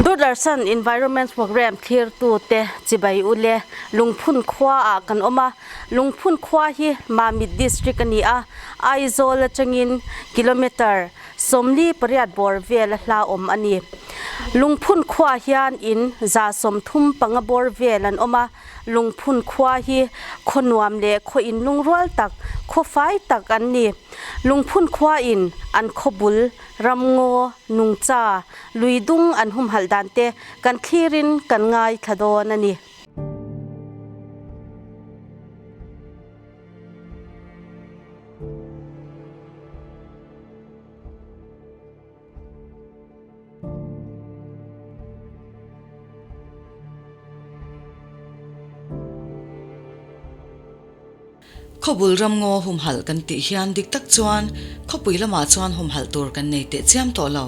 Doordarshan Environment Programme thlirtute chibai u le Lungphun khuaah kan awm a. Lungphun khua hi Mamit District a ni a, Aizawl atangin kilometre 48 bawr vel a hla awm a ni. Lungphun khuaah hian in 35 bawr vel an awm a, Lungphun khua hi khaw nuam leh khaw inlungrual tak, khaw fai tak an ni. Lungphun khua in an khaw bul, ramngaw, nungcha, lui dung an humhalh dan te kan thlirin kan ngaithla dawn a ni. Khawbul ramngaw humhalh kan tih hian dik tak chuan khawpui lamah chuan humhalh tur kan nei teh chiam tawh lo.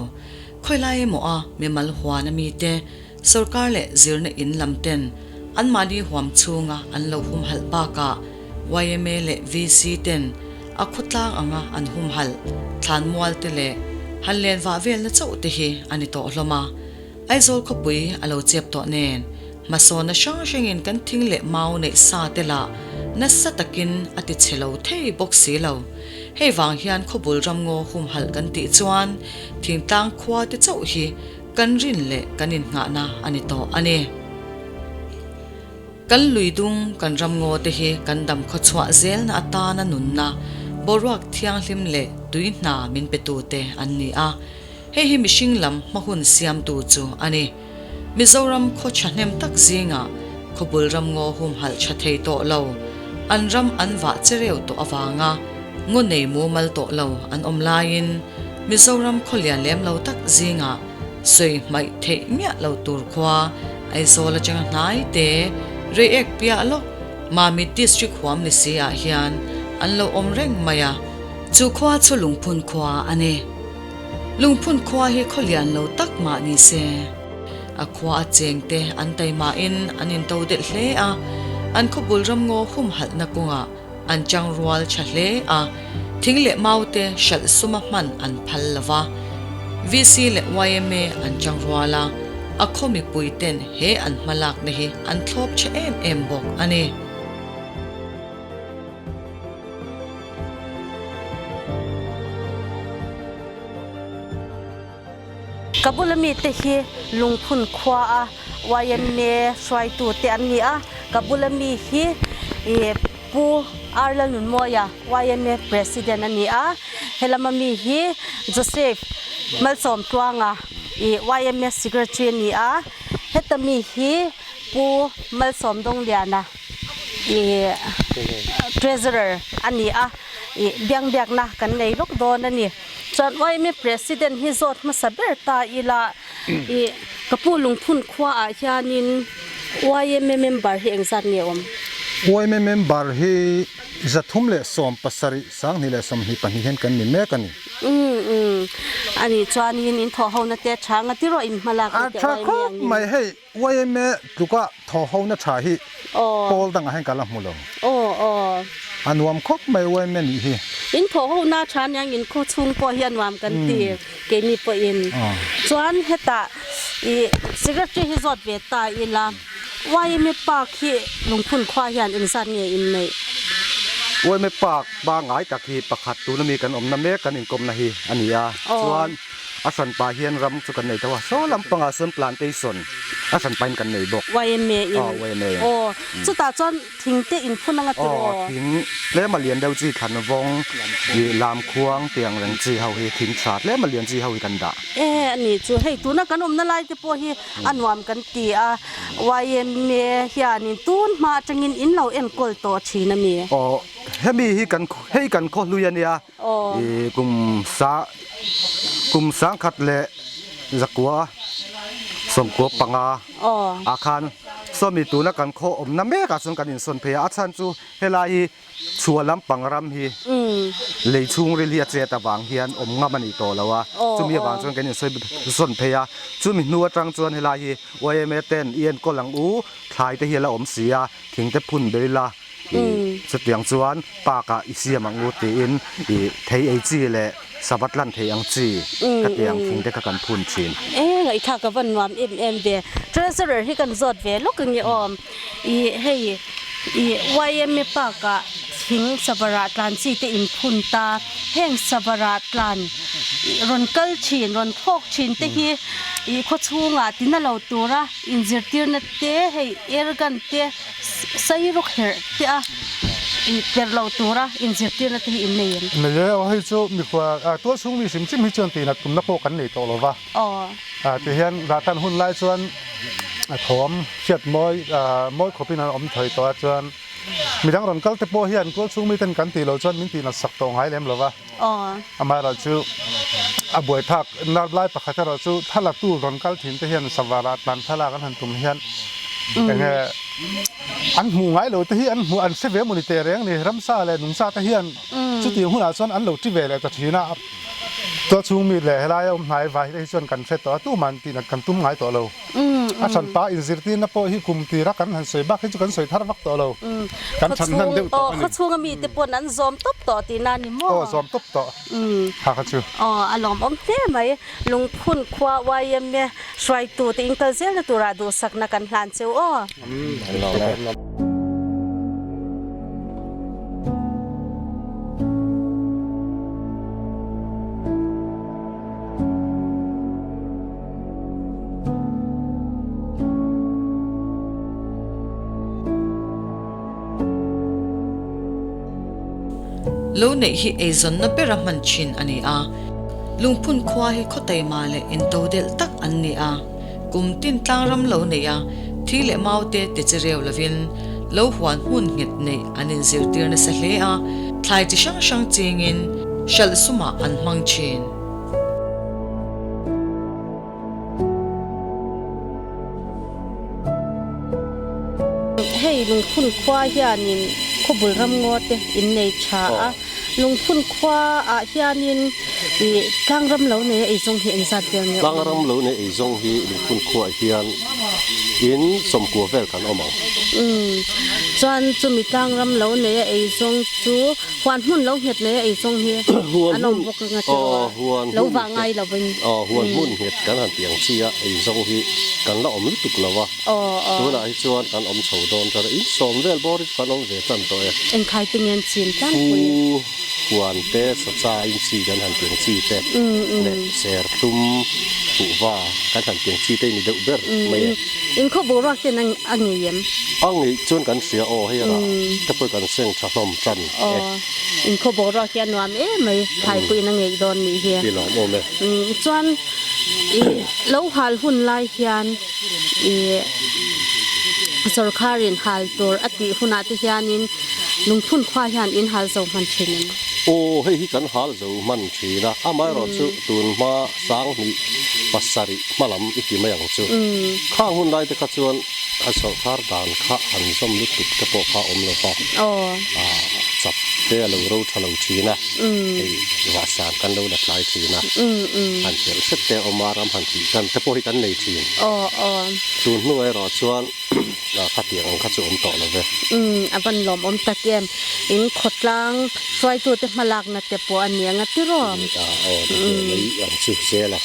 Khawilai emaw a mimal huan a mite, sorkar leh zirna in lam ten anmahni huam chhunga an lo humhalh bakah yma leh VC ten a khawtlang anga an humhalh thlanmual te leh han len vah velna chauh te hi a ni tawh hlawm a. Aizawl khawpui a lo chep tawh nen hmasawnna hrang hrangin kan thing leh mau neih sa te lah nasa takin a ti chhe lo thei bawk si lo. Hei vang hian khawbul ramngaw humhalh kan tih chuan thingtlang khua te chauh hi kan rin leh kan innghahna a ni tawh a ni. Kan lui dung, kan ramngaw te hi kan dam khawchhuah zelna atana nunna, boruak thianghlim leh tui hna min pe tute an ni a. Hei hi mihring lam hma hun siamtu chu a ni. Mizoram khaw thahnem tak zingah khawbul ramngaw humhalh tha thei tawh lo, an ram an vah che reu tawh avanga ngaw nei mumal tawh lo an awm laiin Mizoram khaw lian lem lo tak zingah sawi hmaih theih miah lo tur khua Aizawl atanga hnai te Reiek piah lawk Mamit District huam ni si ah hian an lo awm reng mai a. Chu khua chu Lungphun khua a ni. Lungphun khua hi khaw lian lo tak mah ni se, a khua a cheng te an taimahin an into delh hle a, an khawbul ramngaw humhalhna kawngah an chang rual tha hle a, thing leh mau te hralh suma hman an phal lo va, VC leh yma an chang rual a, a khaw mipui ten he an hmalakna hi an thlawp tha em em bawk a ni. Ka bula mite hi Lungphun khua a yma hruaitu te an ni a, ka bula mi hi Pu Arla Nunmawia yma President a ni a, helama mi hi Joseph Malsawmtluanga yma Secretary a ni a, heta mi hi Pu Malsawmdawngliana i Treasurer a ni a, i biangbiakna kan nei lawk dawn a ni. Chuan yma President hi zawt hmasa ber ta ila i ka pu Lungphun khuaah hianin yma member hi engzat nge awm? Yma member hi 317 2022 hian kan ni mek a ni. Umm umm a nih chuanin in thawh hona te tha nga tiraw in hmalakna te A tha khawp mai hei. Yma tluka thaw ho na tha hi pawl dangah hian ka la hmu lo. A nuam khawp mai yma nih hi. In thaw ho na tha aniang in khaw chhung pawh hi a nuam kan ti keini pawhin. Chuan hetah i secretary hi zawt ve ta ila yma park hi Lungphun khua hian engzat nge in neih? Yma park pangngai tak hi pakhat tuna mi kan awmna mek kan inkawmna hi a ni a. Chuan A hranpa hian ram chu kan nei tho a, saw lampangah sawn plantation a hranpa in kan nei bawk. Yma in. Aw, yma in. Aw, chutah chuan thing te in phun anga tiraw? Aw, thing tlem a lian deuh chi thlan vawng, ih lamkhuang tiang reng chi ho hi thing tha tlem a lian chi ho hi kan dah. E, a ni chu hei tuna kan awmna lai te pawh hi a nuam kan ti a, yma hianin tun hma atangin in lo enkawl tawh thin a mi? Aw, hemi hi kan hei kan khaw hlui a nia. I kum sa kum sangkhat leh zakua sawmkua panga ah khan sawmi tuna kan khaw awmna mek ah chuan kan insawn phei a, a chhan chu helai hi chhuah lampang ram hi lei chhungril hi a chet avang hian awm ngam a nih tawh lo a, chumi avang chuan kan insawn phei a, chumi hnu atang chuan helai hi yma ten i enkawl ang u thlai te hi a la awm si a, thing te phun ber ila. Chutiang chuan park ah i siam ang u tiin i thei ei chi leh Sava tlan thei ang chi ka ti ang thing te kha kan phun thin. E ngaihthlak ka van nuam em em ve. Treasurer hi kan zawt ve lawk ang nge aw. I hei i yma park ah thing savarah tlan chi te in phun ta. Heng savarah tlan rawn kal thin rawn thlawk thin te hi i khawchhungah tina lo tura inzirtirna te hei air gun te Sairawk herh te a i per lo tura inzirtirna te hi in nei em? Nei e, aw hei chu mikhua tual chhung mi hrim hrim hi chuan tihnat tumna pawh kan nei tawh lo va. Ti hian Rahtan hun lai chuan a thawm hriat mawi mawi khawpin an awm thei tawh a, chuan midang rawn kal te pawh hian tual chhung miten kan tih loh chuan min tihnat sak tawh ngai lem lo va. Amaherawhchu a buaithlak nar lai pakhat erawh chu thlalatu rawn kal thin te hian savar ah tlan thlalak an han tum hian enge an hmuh ngai lo te hi an hmuh an hre ve mawni teh reng ni ramsa leh nungcha te hian chutiang hunah chuan an lo ti ve leh ta thin a tualchhung mi leh helai a awm hnai vai te hi chuan kan hre tawh a tuman tih kan tum ngai tawh lo. A hranpa inzirtirna pawh hi kum tira kan han sawi bak hi chu kan sawi thar vak tawh lo. Kan chhan hnan deuh tawh a ni. Khawchhunga mite pawn an zawm tawp tawh tihna a ni maw? Aw, zawm tawp tawh kha kha chu. Aw, a lawmawm hle mai. Lungphun khua yma hruaitute inkal zelna turah duhsakna kan hlan cheu aw. Lo neih hi eizawnna bera hman thin a ni a, Lungphun khua hi khaw taima leh intodelh tak an ni a, kum tin tlangram lo neih a, thi leh mau te ti chi reu lovin lo huan hmun nghet neih an inzirtir nasa hle a, thlai chi hrang hrang chingin hralh sumah an hmang thin. Hei Lungphun khua hianin khawbul ramngaw te in nei tha a, Lungphun khua ah hianin ih tlangram lo nei a eizawng hi engzat vel nge awm? Tlangram lo nei eizawng hi Lungphun khua ah hian in sawmkua vel kan awm ang. Umm chuan chumi tlangram lo nei a eizawng chu Huan hmun lo nghet nei a ei zawng hi an awm bawk anga tiraw a, lo vah ngai lo in. Aw huan hmun nghet kan han tih ang chi a, ei zawng hi kan la awm lutuk lo a, tunah hi chuan kan awm chho dawn tan a, in sawm vel bawr hi chu kan awm ve tan tawh e. Engkhai te nge an chin tlangpui? Fu huan te, sacha in chi kan han tih ang chi te leh serthlum kuhva kan han tih ang chi te hi ni deuh ber mai e. In khaw boruak ten a ngei em? A ngeih chuan kan hria aw hei rah te pawh kan seng tha hlawm tan e. Aw in khaw boruak hi a nuam em mai thlai pawh in a ngeih dawn nih hi. Ti lawm awm e. Chuan i lo hal hun lai hian i sawrkhar in hal tur a tih hunah te hianin lungphun khua hian in hal zo hman thin em? Aw hei hi kan hal zo hman thin a, amaherawhchu tun hma Sanghnih pasarih hma lam i ti mai ang chu. Khang hun lai te kha chuan a sawrkar dan kha han zawm lutuk te pawh kha awm lo va, chap te a lo ro tha lo thin a, hei vahsan kan lo la tlai thin a, han chelh hret te a awm a, ram han tih dan te pawh hi kan nei thin. Tun hnuah erawh chuan Khatiang ang kha chu awm tawh lo ve. Umm, a van lawmawm tak em. In khawtlang hruaitute hmalakna te pawh a ni ang a tiraw? Nia, aw ni ve mai ang chu zel a.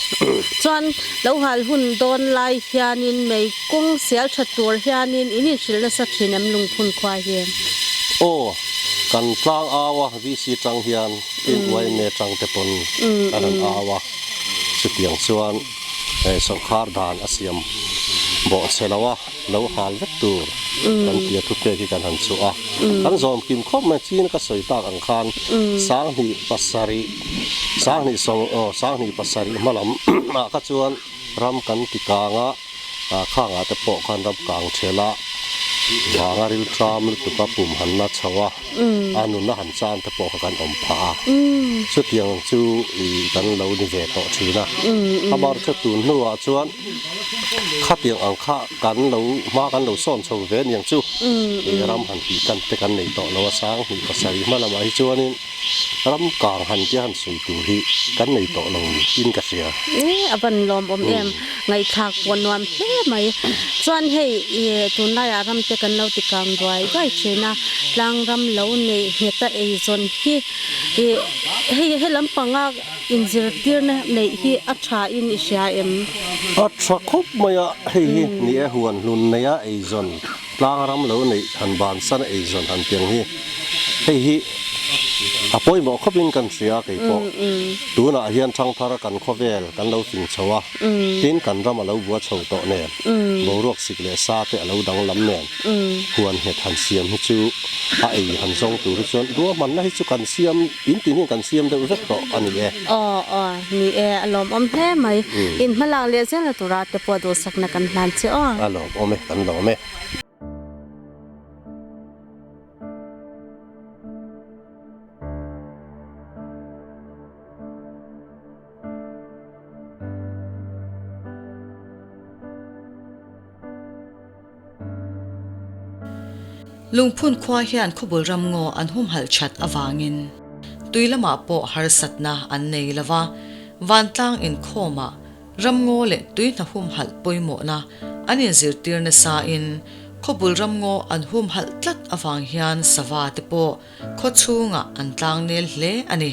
Chuan lo hal hun dawn lai hianin mei kawng sial tha tur hianin in inhrilh nasa thin em lungphun khua hi? Aw, kan tlang au a, VC tang hian tin yma tang te pawn a rawn au a, chutiang chuan sawrkhar dan a siam bawh chhe lo a. Lo hal vek tur kan tia thupek hi kan han chhuah a, kan zawm kim khawp mai chin ka sawi tak ang khan sanghnih pasarih sanghnih sawm aw sanghnih pasarih hma lam ah kha chuan ram kan ti kang a, khang ah te pawh khan ram kang ṭhel a vanga rilṭam lutuk a pum han la chho a, a nunna han chan te pawh kha kan awm phah a, chutiang chu ih kan lo ni ve tawh ṭhin a, amaherawhchu tun hnuah chuan. Khatiang ang kha kan lo hma kan lo sawn chho ve aniang chu ih ram han tih tan te kan nei tawh lo a sang hnih pasarih hma lamah hi chuanin ram kang han tia han sawi tur hi kan nei tawh lo in ka hria. E a van lawmawm em. Ngaihthlak pawh nuam hle mai. Chuan hei ih tunlaiah ram te kan lo ti kang duai duai thin a, tlang ram lo neih ngheta eizawn hi ih hei he lampanga inzirtirna neih hi a tha in i hria em? A tha khawp mai a, hei hi ni e huan hlun neia eizawn tlang ram lo neih han bansan a eizawn han tiang hi hei hi a pawimawh khawpin kan hria keipawh tunah hian thangthar kan khawvel kan lo fing chho a. Tin, kan ram a lo bua chho tawh nen, boruak sik leh sa te a lo danglam nen, huan nghet han siam hi chu a ei han zawng tur hi chuan ruahmanna hi chu kan siam, in tin hian kan siam deuh vek tawh a ni e. Aw aw, ni e, a lawmawm hle mai. In hmalak leh zelna tura te pawh duhsakna kan hlan che aw. A lawmawm e, kan lawm e. Lungphun khua hian khawbul ramngaw an humhalh that avangin tui lamah pawh harsatna an nei lo va, vantlang inkhawmah ramngaw leh tui hna humhalh pawimawhna an inzirtir nasain khawbul ramngaw an humhalh tlat avang hian sava te pawh khaw chhungah an tlangnel hle a ni.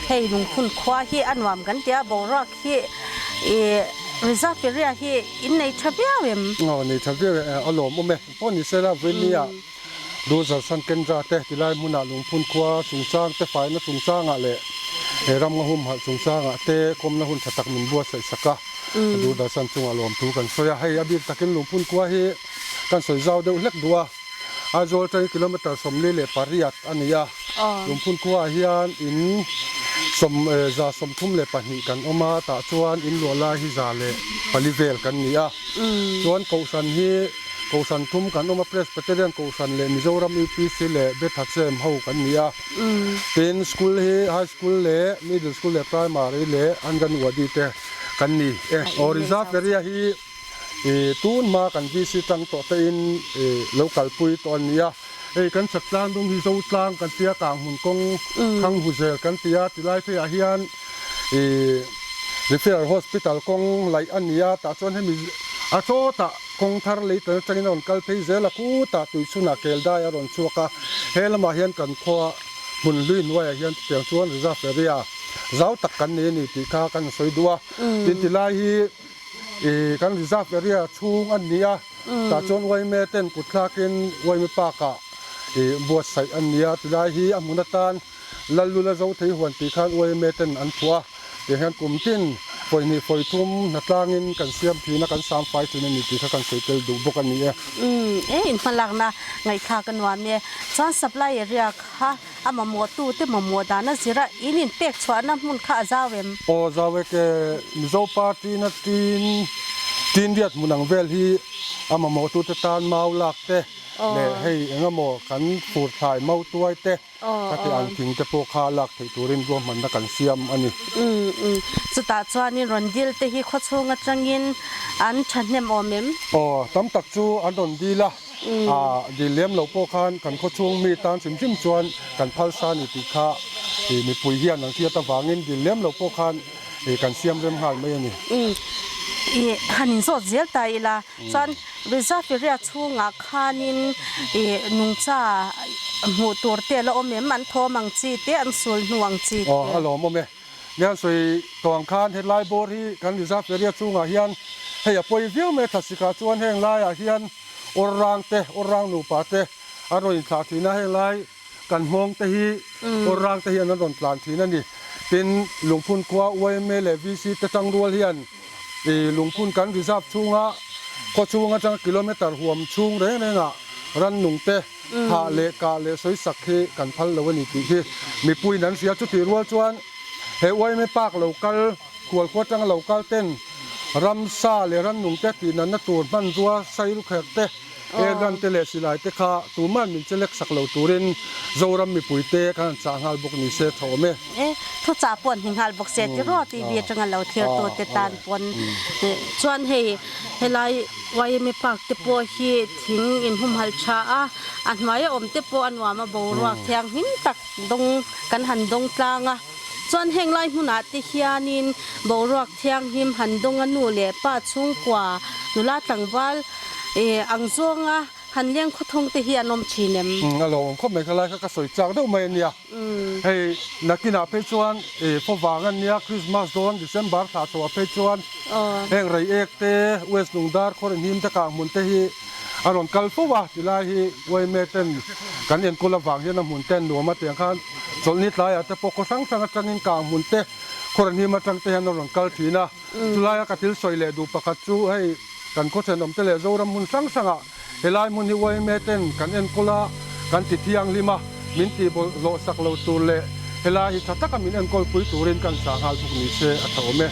Hei lungphun khua hi a nuam kan tia boruak hi ih reserve area hi in nei tha viau em? Aw nei tha viau e, a lawmawm e. Pawh ni sela Vawimia Doordarshan Kendra te tilai hmunah lungphun khua chungchang te faina chungchangah leh he ram nga humhalh chungchangah te kawmna hun tha tak min buatsaih sak a, Doordarshan chungah lawmthu kan sawi a. Hei a bik takin lungphun khua hi Kan sawi zau deuh hlek duh a, Aizawl atangin kilometre 48 a ni a, Lungphun khuaah hian in 132 kan awm a, tah chuan in luah lai hi 104 vel kan ni a. Chuan Kohhran hi Kohhran thum kan awm a, Presbyterian Kohhran leh Mizoram UPC leh Bethacem ho kan ni a. Tin, School hi High School leh Middle School leh Primary leh Anganwadi te kan ni e. Aw Reserve area hi. I tun hma kan VC tang tawh te in i lo kalpui tawh a ni a, hei kan chhak tlang dung hi Zo tlang kan tia kang hmun kawng Khang hu zel kan ti a, tilai pheiah hian i Referral Hospital kawng laih a ni a, tah chuan hemi a chawtah kawng thar lei tan atangin a rawn kal phei zel a, khutah tuichhunah kel dai a rawn chhuak a, he lamah hian kan khua hmun hlui hnuaiah hian chutiang chuan reserve area zau tak kan nei a ni tih kha kan sawi duh a, tin tilai hi. I kan reserve area chhung a ni a, tah chuan Uaime ten kut thlakin Uaime Park ah i buatsaih a ni a, tilai hi a hmun atan Lallula zo thei huan tih khan Uaime ten an phuah a, tiang hian kum tin pawihnih fawi thum hnatlangin kan siam thin a, kan sam fai thin a ni tih kha kan sawi tel duh bawk a ni e. Umm e inhmalakna ngaihthlak a nuam e, chuan supply area kha A mamawhtu te mamawh dan a zir a, in inpek chhuahna hmun kha a zau em? Aw zau e ke Mizo party na tin tin riat hmun ang vel hi a mamawhtu te tan mau lak te leh hei eng emaw kan fur thlai mau tuai te ka ti ang thing te pawh kha lak theih turin ruahmanna kan siam a ni. Umm chutah chuanin rawn dil te hi khawchhung atangin an thahnem awm em? Aw tam tak chu an rawn dil a. A dil lem lo pawh khan kan khawchhung mi tan hrim hrim chuan kan phal sa ni tih kha mipui hian an hriat avangin dil lem lo pawh khan kan siam rem nghal mai a ni. I han inzawt zel ta ila chuan Reserve area chhungah khanin i nungcha hmuh tur te la awm em? An thawm ang chi te, an sul hnu ang chi te. Aw a lawmawm e. Nia sawi tawh ang khan hetlai bawr hi kan Reserve area chhungah hian hei a pawi viau mai a thlasik ah chuan heng laiah hian Awr rang te, awr rang nupa te an rawn inthlah thin a, heng lai kan nghawng te hi awr rang te hian an rawn tlan thin a ni. Tin, Lungphun khua yma leh VC te tangrual hian ih Lungphun kan reserve chhunga khaw chhung atanga kilometre huam chhung reng rengah rannung te thah leh kah leh sawisak hi kan phal lo a ni tih hi mipuiin an hria. Chutih rual chuan he yma park lo kal Khualkhua atanga lo kal ten ramsa leh rannung te tih natna tur hmanrua sairukherh te Airgun te leh silai te kha tuman min chelek sak lo turin Zoram mipui te kan han chah nghal bawk ni se tha awm e. E, thuchah pawh an hni nghal bawk se ti rawh TV atanga lo thlir tu te tan pawn chuan hei helai YMA park te pawh hi thing inhumhalh tha a, a hnuaia awm te pawh a nuam a boruak thianghlim tak dawng kan han dawng tlang a. Chuan heng lai hmunah te hianin boruak thianghlim han dawnga nu leh pa chhungkua nula tlangval ang zawnga han leng khawthawng te hi an awm thin em? A lo awm khawp mai kha lai kha ka sawi chak deuh mai a nia. Hei nakinah phei chuan favang a nia Christmas dawn December thla chhoah phei chuan heng rei ek te West Lungdar Khawrihnim te kah hmun te hi a rawn kal fo a tilai hi Uaime ten kan enkawl avang hian a hmun te an nuam a tiang khan chawlhni tlaiah te pawh khaw hrang hrang atangin kang hmun te Khawrihnim atang te hian a rawn kal thin a chulaia ka thil sawi leh duh pakhat chu hei kan khaw thenawm te leh Zoram hmun hrang hrangah Helai hmun hi yma ten kan enkawl a, kan ti thianghlim a, min tih bawlhhlawh sak lo tur leh helai hi tha taka min enkawl pui turin kan sah nghal bawk ni se a tha awm e.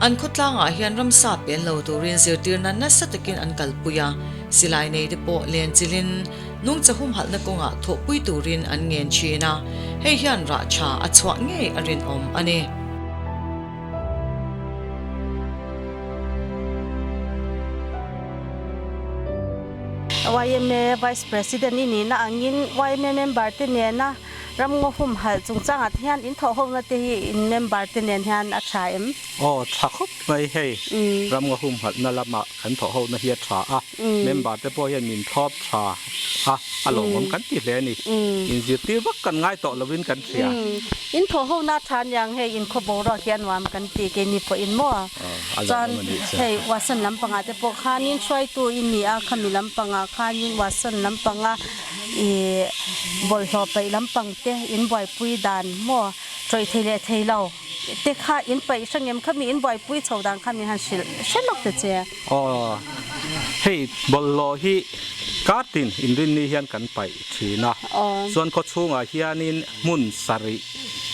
An khawtlangah hian ramsa pen lo turin zirtirna nasa takin an kalpui a, silai nei te pawh len chilhin nungcha humhalhna kawngah thawhpui turin an ngen thin a, hei hian rah tha a chhuah ngei a rinawm a ni. Yma Vice President i nihna angin yma member te nena Ramngaw humhalh chungchangah te hian in thawhhona te hi in member te nen hian a tha em? Aw, tha khawp mai hei. Ramngaw humhalhna lamah kan thawhhona hi a tha a, member te pawh hian min thlawp tha a, a lawmawm kan ti hle a ni. Inzirtir vak kan ngai tawh lovin kan hria. In thawhhona a tha aniang hei in khaw boruak hi a nuam kan ti keini pawhin maw? Chuan hei Uasan lampangah te pawh khanin hruaitu i ni a, khami lampangah khanin Uasan lampanga I bawlhhlawh paih lampang te in buaipui dan maw tawih thei leh thei lo te kha in paih hrang em khami in buaipui chho dan kha min han hrilh hre lawk ta che. Aw hei bawlhhlawh hi kartin inrinni hian kan paih thin a chuan khawchhungah hianin hmun sarih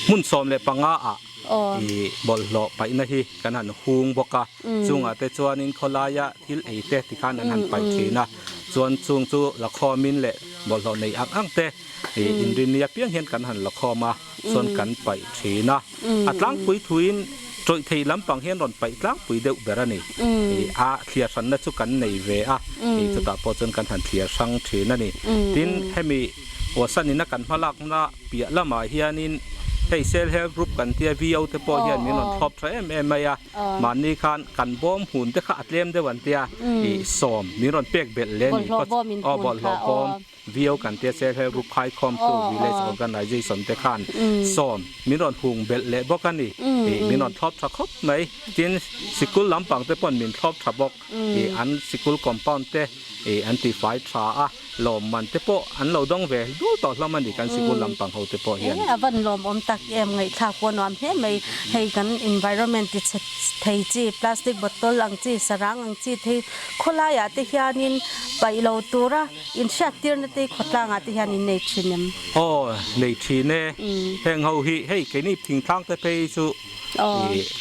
hmun 15 ah I bawlhhlawh paihna hi kan han hung bawk a, chungah te chuanin khawlaia thil ei te tikhan an han paih thin a, chuan chung chu lakhawmin leh bawlhhlawh nei ang ang te i inrinni apiang hian kan han lakhawm a, chuan kan paih thin a. A tlangpui thuin tawih thei lampang hian rawn paih tlangpui deuh ber a ni. I a thliar hranna chu kan nei ve a, i chutah pawh chuan kan han thliar hrang thin a ni. Tin, hemi Awsan ina kan hmalakna piah lamah hianin hei Self Help Group kan tia VO te pawh hian min rawn thlawp tha em em mai a, mahni khan kan bawm hun te kha a tlem deuh an tia ih sawm min rawn pek belh le ni aw bawlhhlawh bawm VO kan tia Self Help Group khaikhawmtu Village Organization te khan sawm min rawn hung belh leh bawk a ni ih min rawn thlawp tha khawp mai tin sikul lampang te pawn min thlawp tha bawk ih an sikul compound te ih an tifai tha a. Lawmman te pawh an lo dawng ve dul tawh hlawm a ni kan sikul lampang ho te pawh hian. A van lawmawm tak em ngaihthlak pawh nuam hle mai. Hei kan environment ti chhe thei chi plastic bottle ang chi sarang ang chi thei khawlaiah te hianin paih lo tura inhriattirna te khawtlangah te hian in nei thin em? Aw nei thin e. Heng ho hi hei keini thingtlang te phei chu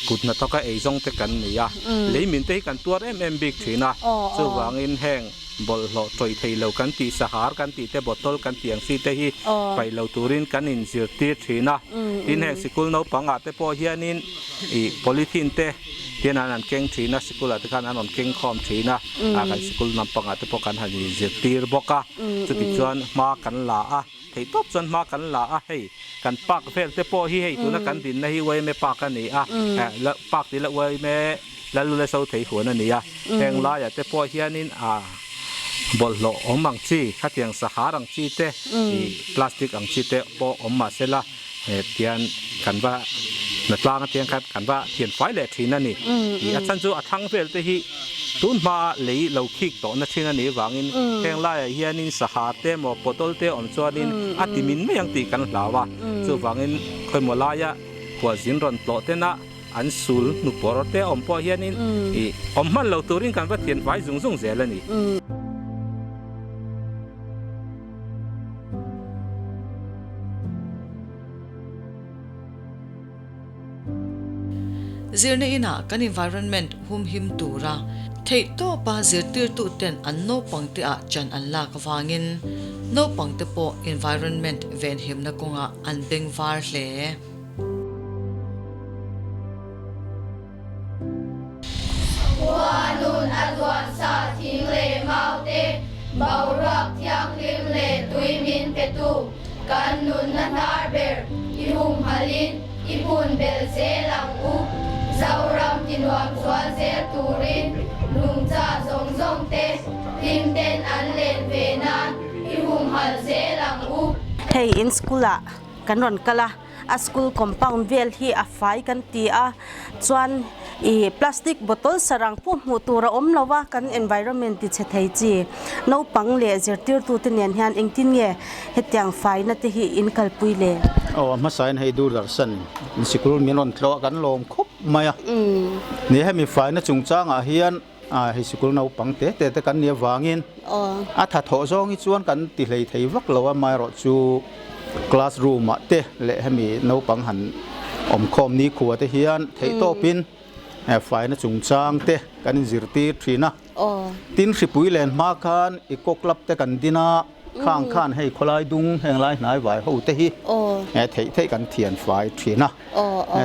kut hnathawka eizawng te kan ni a, leimin te hi kan tuar em em bik thin a, chuvangin heng Bawlhhlawh tawih thei lo kan tih sahar kan tih te bottle kan tih ang chi te hi paih lo turin kan inzirtir thin a. Tin heng sikul naupang ah te pawh hianin ih polythene te hian an han keng thin a, sikul ah te khan an rawn keng khawm thin a, ah kan sikul naupang ah te pawh kan han inzirtir bawk a. Chutichuan hma kan la a, theih tawp chuan hma kan la a, hei kan park vel te pawh hi hei tuna kan dinna hi yma park a ni a, park tih lah yma Lalule so thei huan a ni a, heng laiah te pawh hianin a bawlhhlawh awm ang chi, khatiang sahar ang chi te, ih plastic ang chi te pawh awm mah sela tian kan va hnatlang atiang khan kan va thian fai leh thin a ni. Ih a chhan chu a thlang vel te hi tun hmaa lei lo khik tawhna thin a nih vangin heng laiah hianin sahar te emaw bottle te awm chuanin a ti min mai ang tih kan hlau a, chuvangin khawimaw laia khualzin rawn tlawh tena An sul hnupawr te awm pawh hianin ih awm hman lo turin kan va thian vai zung zung zel a ni. Zirna inah kan environment humhim tura theihtawpa zirtirtuten an naupangte ah chan an lak avangin naupangte pawh environment venhimna kawngah an bengvar hle. Khua nun a duan sa thing leh mau te, boruak thianghlim leh tui min petu, kan nunna hnar ber i humhalhin i phun belh zel ang u. Zoram tinuam chuan zel turin nungcha zawng zawng te hlim ten an len ve nan i humhalh zel ang u. Hei in school ah kan rawn kal a. A school compound vel hi a fai kan ti a, chuan ih plastic bottle sarang pawh hmuh tur a awm lo a, kan environment ti chhe thei chi naupang leh zirtirtute nen hian engtin nge hetiang faina te hi in kalpui le? Aw a hmasain hei Doordarshan in sikul min rawn tlawh a kan lawm khawp mai a, ni hemi faina chungchangah hian hei sikul naupang te te te kan nih avangin a tha thawh zawng hi chuan kan ti hlei thei vak lo a, amaherawh chu classroom ah te leh hemi naupang han awmkhawm nikhua te hian theihtawpin faina chungchang te kan inzirtir thin a, tin hripui len hma khan eco club te kan din a. Khang khan hei khawlai dung heng lai hnai vai ho te hi theih theih kan thian fai thin a.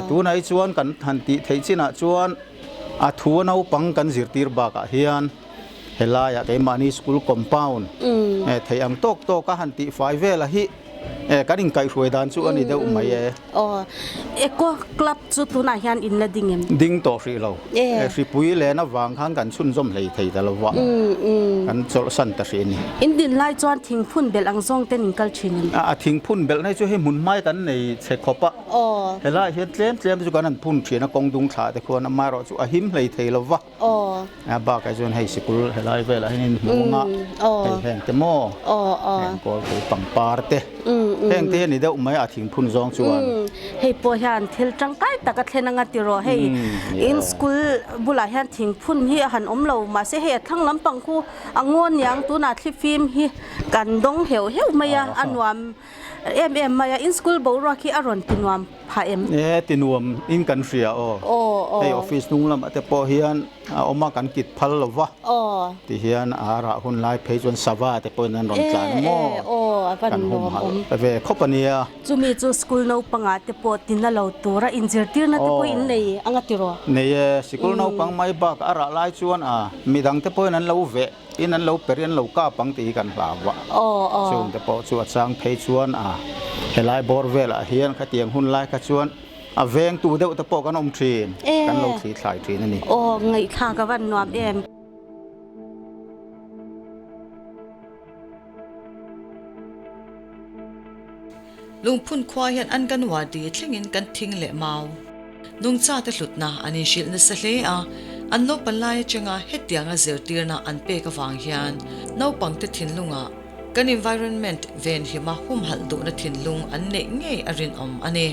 Tunah hi chuan kan han tih theih chinah chuan a thu a naupang kan zirtir bakah hian helaiah keimahni school compound theih ang tawk tawk a han tih fai vela hi kan inkaihhruai dan chu a ni deuh mai e. Aw, Eco Club chu tunah hian in la ding em? Ding tawh hrih lo. Hripui len avang khan kan chhunzawm hlei thei ta lo va, kan chawlhsan ta hrih a ni. In din lai chuan thingphun belh ang zawng ten in kal thin em? A thingphun belh na hi chu hei hmun hmai kan nei chhe khawp a. Helaiah hian tlem tlem te chu kan han phun thin a, kawng dung thlah te khuan amaherawh chu a him hlei thei lo va. A bakah chuan hei sikul helai velah hian in hmu ang a, hei heng te maw, heng kawlpui pangpar te, heng te hi a ni deuh mai a thingphun zawng chuan. Hei pawh hian thil tangkai tak a thlen anga tiraw hei in school bulah hian thingphun hi a han awm lo mahse hei a thlang lampang khu a ngaw niang tunah thlifim hi kan dawng heuh heuh mai a, a nuam em em mai a, in school boruak hi a rawn ti nuam phah em? E, ti nuam in kan hria aw. Hei office hnung lamah te pawh hian a awm a, kan kit phal lo va. Ti hian a rah hun lai phei chuan sava te pawhin an rawn tlan a maw? Kan humhalh ve khawp a nia. Chumi chu school naupangah te pawh tina lo tura inzirtirna te pawh in nei ang a tiraw? Nei e, sikul naupang mai bak a rah lai chuan a midang te pawhin an lo veh. In an lo per i an lo kap ang tih hi kan hlau a, chung te pawh chu a chang phei chuan a helai bawr velah hian khatiang hun lai kha chuan a vengtu deuh te pawh kan awm thin, kan lo thli thlai thin a ni. Aw ngaihthlak a van nuam em. Lungphun khua hian an kan wadi thlengin kan thing leh mau. Nungchate hlutna an inhrilh nasa hle a, an naupan lai atanga hetianga zirtirna an pek avang hian naupangte thinlungah kan environment venhima humhalh duhna thinlung an neih ngei a rinawm a ni.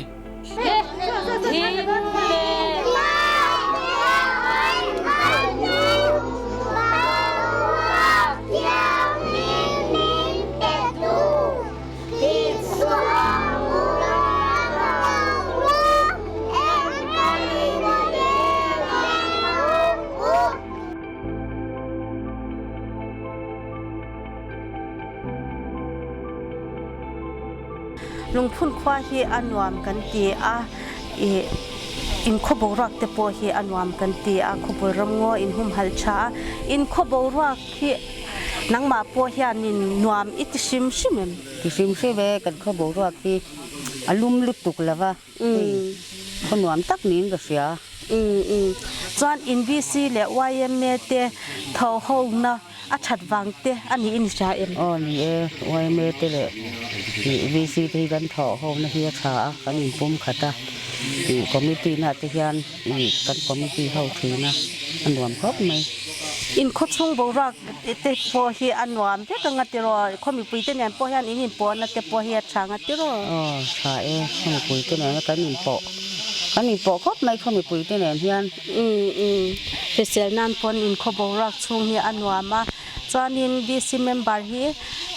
Lungphun khua hi a nuam kan ti a, ih in khaw boruak te pawh hi a nuam kan ti a, khawpui ramngaw in humhalh tha a, in khaw boruak hi nangmah pawh hianin nuam i ti hrim hrim em? Ti hrim hrim e, kan khaw boruak hi a lum lutuk lo va, hei khaw nuam tak niin ka hria. Chuan in VC leh yma te tho ho na a that vang te a niin i hria em? Aw ni e, yma te leh VC te hi kan thawh ho na hi a tha a, kan inpum khat a, committee na te hian kan committee ho thin a, a nuam khawp mai. In khawchhung boruak te pawh hi a nuam vek anga tiraw? Khaw mipui te nen pawh hian in inpawhna te pawh hi a tha anga tiraw? Aw tha e, khaw mipui te nena kan inpawh, kan inpawh khawp mai khaw mipui te nen hian. Umm umm, hrisel nan pawn in khaw boruak chhung hi a nuam a, chuanin DC member hi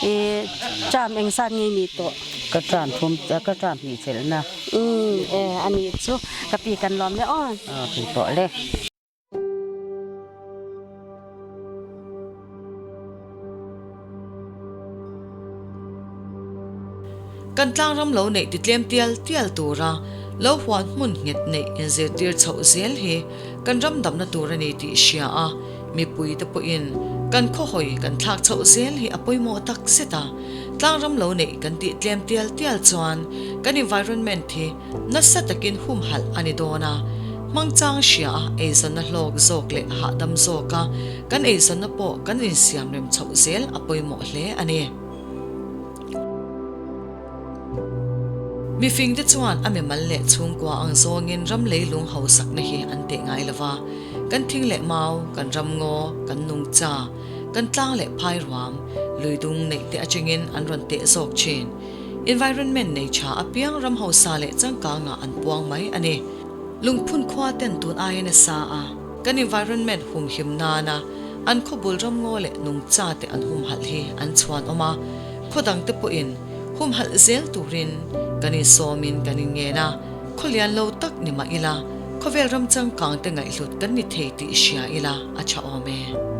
ih term engzat nge nih tawh? Ka term thum ka term hnih chelhna. Umm e a nih chu ka pi kan lawm le aw. Aw thei pawh le. Kan tlangram lo neih ti tlem tial tial tura lo huan hmun nghet neih inzirtir chhoh zel hi kan ram damna tur a ni tih hria a, mipuite pawhin kan khawhawi kan thlak chhoh zel hi a pawimawh tak zet a, tlangram lo neih kan tih tlem tial tial chuan kan environment hi nasa takin humhalh a ni dawn a, hmangchang hria a eizawnna hlawk zawk leh hahdam zawka kan eizawnna pawh kan insiamrem chhoh zel a pawimawh hle a ni. Mifingte chuan a mimal leh chhungkua ang zawngin ram leilung hausakna hi an teh ngai lo va, kan thing leh mau, kan ramngaw, kan nungcha, kan tlang leh phai ruam, luidung neih te atangin an rawn teh zawk thin. Environment nei tha apiang ram hausa leh changkangah an puang mai a ni. Lungphun khua ten tun aia nasa a, kan environment humhim nana an khawbul ramngaw leh nungcha te an humhalh hi an chhuan awm a, khaw dang te pawhin humhalh zel turin kan insawmin kan inngen a, khaw lian lo tak ni mah ila, khawvel ram changkang te ngaihhlut kan ni thei tih hria ila a tha awm e.